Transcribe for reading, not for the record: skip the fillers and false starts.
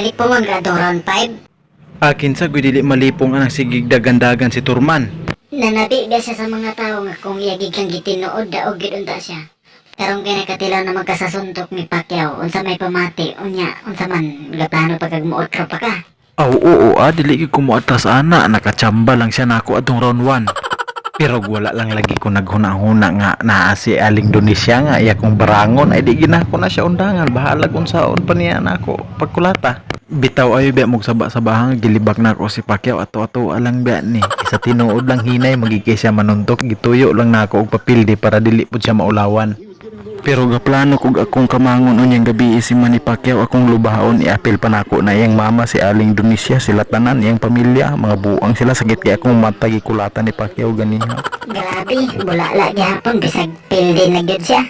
Nalipong ang atong round 5. Akin sa dili malipong anang sigig dagandagan si Turman. Nanabi ba siya sa mga tao nga kung iyagig kang gitinuod, daog gid unta siya. Karon kay nakatilaw na magkasasuntok ni Pacquiao, unsa may pamati, unya, unsa man, gaplano pa kag muotro pa ka? Aw, oo ah, dili gyud ko moatras ana, nakachamba lang siya nako atong round 1. Pero wala lang lagi ko naghuna-huna nga naa si Aling Indonesia nga iya kong barangon ay di ginako na siya undangan, bahalag unsaon pa niya nako pagkulata. Bitaw ayo biya mog saba-sabahang gilibak nako si Pacquiao ato-ato alang biya ni. Sa tinuod lang hinay magigay siya manuntok, gituyo lang nako og papel di para dili pud siya maulawan. Pero gaplano kog akong kamangon unyang gabi si Manny Pacquiao akong lubaon, iapil pa nako na iyang mama si Aling Indonesia, sila tanan iyang pamilya, mga buang sila, sakit kay akong mata gikulatan ni Pacquiao ganiha. Grabe, bulala gihapon bisag pildi na gyud siya.